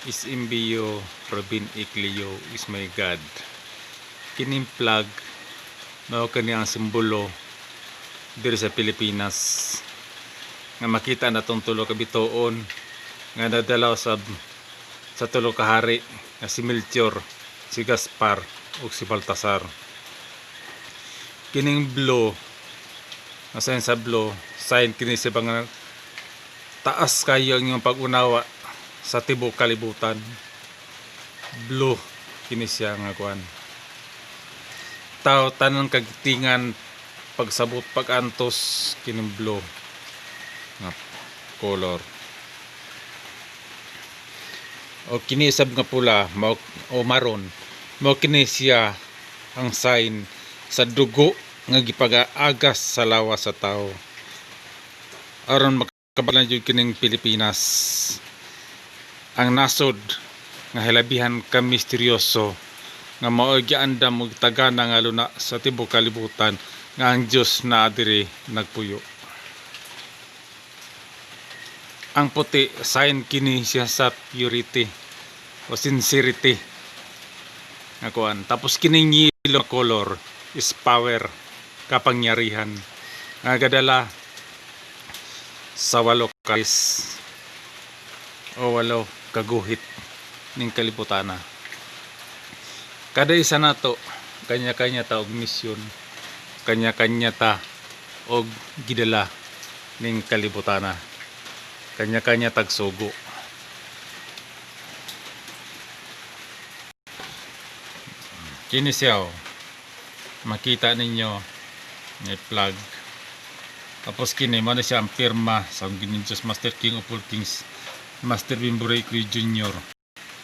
SMBU Robin Ecleo is my God. Kining flag mao kani ang simbolo diri sa Pilipinas nga makita natong tulo ka bituon nga nadala sab sa tulo ka hari nga si Melchor, si Gaspar ug si Baltasar. Kining blue nga sign sa blue sign kini sa mga taas kayo ang inyong pag-unawa sa tibuok kalibutan. Blue kini siya nga kuan. Tao tanan kagitingan, pagsabot, pagantos kining blue nga color. O kini sab nga pula mao o maroon, mao kini siya ang sign sa dugo nga gipag-aagas sa lawas sa tao aron makabalan jud kining Pilipinas, ang nasod nga hilabihan ka misteryoso nga mao'y giandam og tagana nga luna sa tibuok kalibutan nga ang Dios naa diri nagpuyo. Ang puti, sign kini siya sa purity o sincerity nga kuan. Tapos kining yellow color is power, kapangyarihan nga gadala sa walo karis o walo kaguhit ning kalibutana. Kada isa nato, kanya-kanya ta og misyon, kanya-kanya ta og gidala ning kalibutana, kanya-kanya tagsugo. Kini siya, oh. Makita ninyo may flag. Tapos kini mo na siya ang pirma sa Ginoong Diyos, Master King of all Kings, Master Bimburay Jr.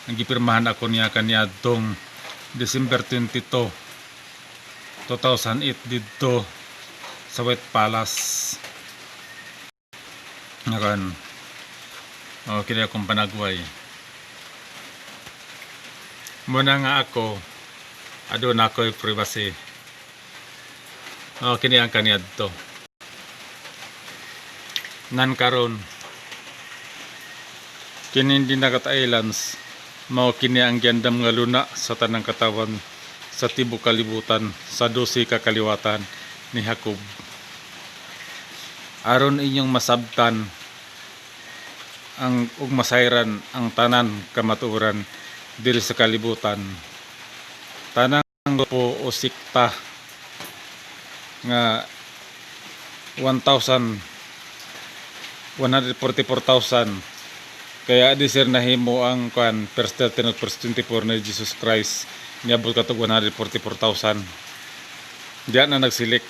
Ang gipirmahan ako niya kaniadtong December 22, 2008 didto sa White Palace. Ngayon, oh, kini akong panagway. Muna nga ako, aduna ako'y privacy. Oh, kini ang kaniadto. Nan karon kini Dinagat Islands, mao kini ang giandam nga luna sa tanang katawan sa tibuok kalibutan sa 12 ka kaliwatan ni Jacob. Aron inyong masabtan ang ug masayran ang tanan kamatuoran diri sa kalibutan. Tanang grupo o sikta nga 1,000 144,000, kaya di sir nahimo ang kwan verse 13 ug verse 24 ni Jesus Christ, niabot katog 144,000, diya na nagsilik.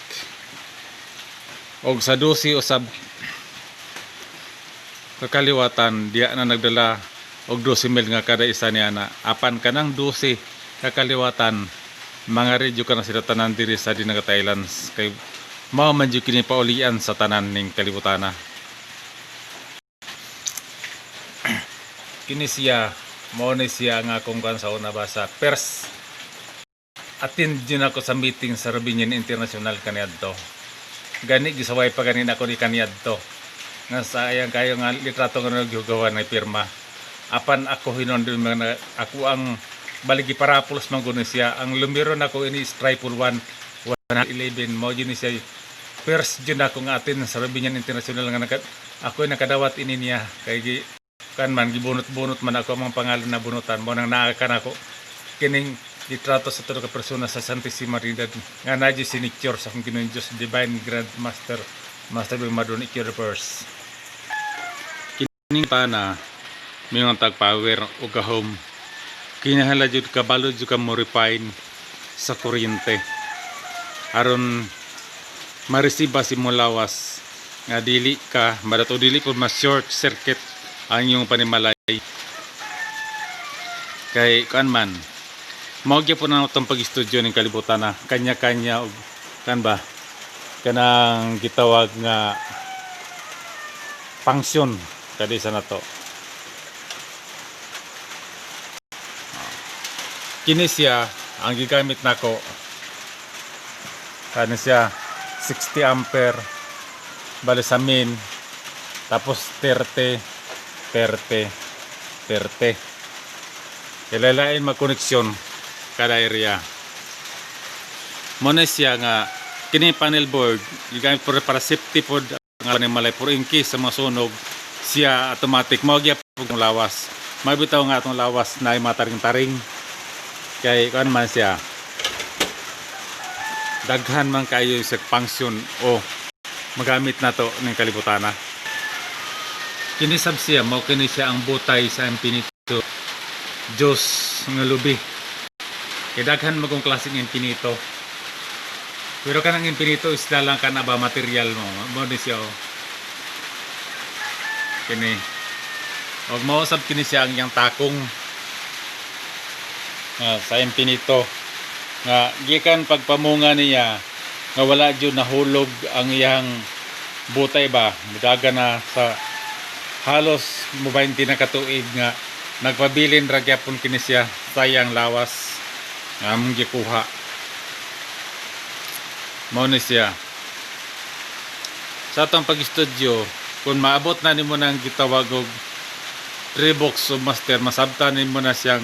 Og sa 12 usab kakaliwatan, diya na nagdala og 12 mil nga kada isa niya na. Apan kanang 12 kakaliwatan, mga radyo ka na sila tanan diri sa Dinagat Islands kay mao man jud kini paulian sa tanan ning kalibutana. Kini siya, mao ni siya nga akong kuan sa una ba sa first attend din ako sa meeting sa Robinian International kaniadto. Gani gisaway pa ganin ako ni kaniadto nga sayang kayo nga litrato nga nagyugawan ng pirma. Apan ako hinon mga ako ang baligi parapulos man kuno siya. Ang lumiro nako ini is 111, 111. Mao jud ni siya first jud ako nga atin sa Robinian International nga naka, ako nakadawat ini niya kay gi kan man gibunot-bunot man ako ang mga pangalan na bunutan mo nang naa kanako kining litrato sa tulo ka persona sa Santissima Trinidad nga naa signature sa akong Ginoong Diyos, Divine Grand Master, Master Bing Madon Ikyo the First. Kining tana may mga tag power o gahom, kinahanglan jud kabalo jud ka mo refine sa kuryente aron maresiba si mo lawas nga dili ka madato, dili po ma short circuit ang iyong panimalay. Kay kuan man, mao gyud po na itong pag-istudyo ng kalibutan na kanya-kanya og kan ba kanang gitawag nga function kada isa na to. Kini siya ang gigamit nako, kani siya 60 ampere bali sa main, tapos 30 30 30. Kay lain magkoneksyon kada area. Mo na siya nga kini panel board gigamit por para safety pod ang animal por in case sa mga sunog siya, automatic mao gyapon ang lawas. Mabitaw nga atong lawas na mataring-taring kay kuan man siya, daghan man kayo sa function o magamit nato ning kalibutana. Kini sab siya, mao kini siya ang butay sa Infinito Diyos nga lubi. Kay daghan magong klaseng infinito. Pero kanang infinito isla lang kana ba, material mo. Mo ni siya, oh. Kini. Og mao sab kini siya ang iyang takong nga sa infinito nga gikan pagpamunga niya nga wala jud nahulog ang iyang butay ba, mudaga na sa halos mo 20 na katuig nga nagpabilin ra gyapon kini siya sa iyang lawas nga among gikuha. Mao ni siya sa atong pag-studio, kung maabot na nimo nang gitawag og three books of master, masabtan nimo na siyang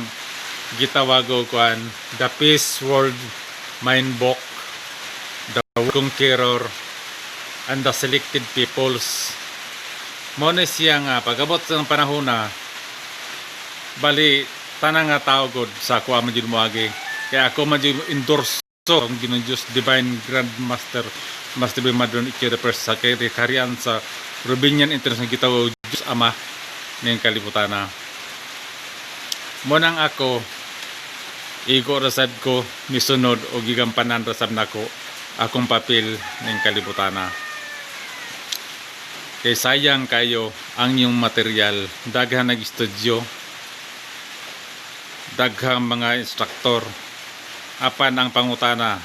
gitawag og kuan, the Peace World Mind Book, the Conqueror and the Selected Peoples. Mo ni siya nga pag-abot sa panahon na bali tanang nga tao god sa ako man jud moagi, kaya ako man jud endorse ang Ginoong Diyos Divine Grand Master, Master B. Madron Ikyo the First, sa kay kaharian sa Rubinian International, gitawag Diyos Ama ning kalibutan. Mo nang ako igo rasab ko misunod o gigampanan rasab nako akong papel ning kalibutana, kay sayang kayo ang inyong material. Daghan nag-studio, daghang mga instruktor, apan ang pangutana,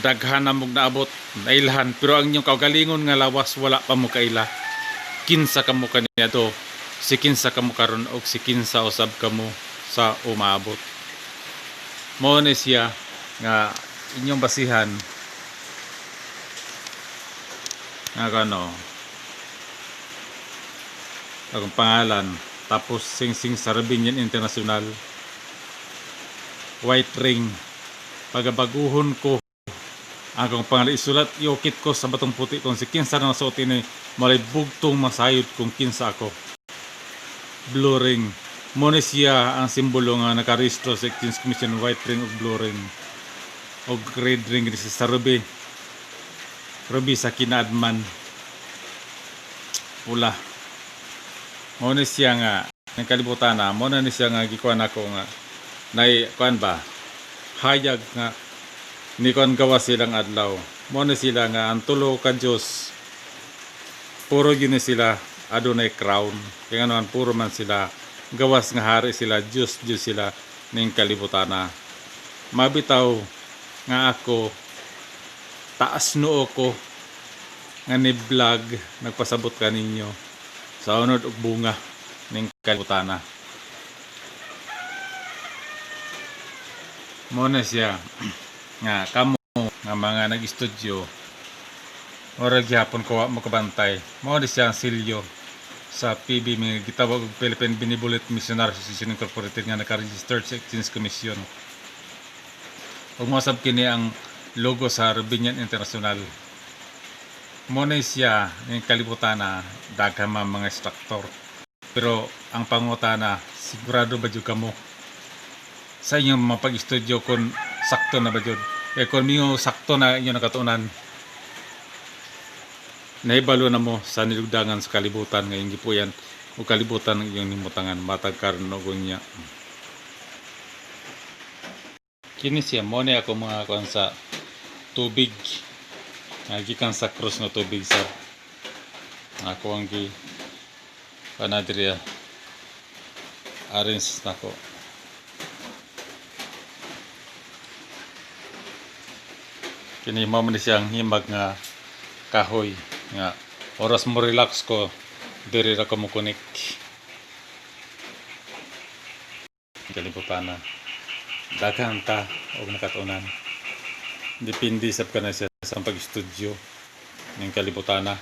daghan na mog naabot nailhan, pero ang inyong kaugalingon nga lawas wala pa mo kaila kinsa kamo kaniadto, si kinsa kamo karon og si kinsa usab kamo sa umaabot. Mo ni siya nga inyong basihan nga kano akong pangalan, tapos Sing Sing sa Rubinian International, white ring. Pagabaguhon ko ang akong pangalan, isulat, iukit ko sa batong puti kung si kinsa na nasuot ini malay bugtong masayod kung kinsa ako. Blue ring, mo ni siya ang simbolo nga nakarehistro sa Exchange Commission, white ring ug blue ring og red ring ni sa ruby, ruby sa kinaadman, pula. Mo ni siya nga ng kalibutan na mo na ni siya nga gikuan ako nga nay kuan ba, hayag nga ni kuan gawa silang adlaw. Mo na sila nga ang tulo ka Dios, puro gyud ni sila adunay crown, kay ngano puro man sila gawas nga hari sila, Dios Dios sila ning kalibutana. Mabitaw nga ako taas noo ko nga ni vlog nagpasabot kaninyo sa unod og bunga ning kalibutana. Mo na siya nga kamo nga mga nag-studio, ora gihapon ko wa mo kabantay. Mao ni siya ang silyo sa PB, mga gitawag og Philippine Benevolent Missionary Association Incorporated nga naka-register sa Exchange Commission, ug mosab kini ang logo sa Rubinian International. Mo na siya ning kalibutana, daghan man mga instructor, pero ang pangutana, sigurado ba jud kamo sa inyong mga pag-studio kung sakto na ba jud? Kaya kung mingo sakto na inyong nakatunan, nahibalo na mo sa nilugdangan sa kalibutan ngayong gipuyan o kalibutan ng iyong nimutangan matag karon og unya. Kini siya, mo ni ako mga kuan sa tubig. Gikan sa cross nga tubig sa ako ang gi panadriya arrange nako. Kini mao man ni siyang himag nga kahoy nga oras mo relax ko, diri ra ko mo connect. Kalibutana, daghan ta og nakatunan, depende sab kana siya sa pag-studio ning kalibutana.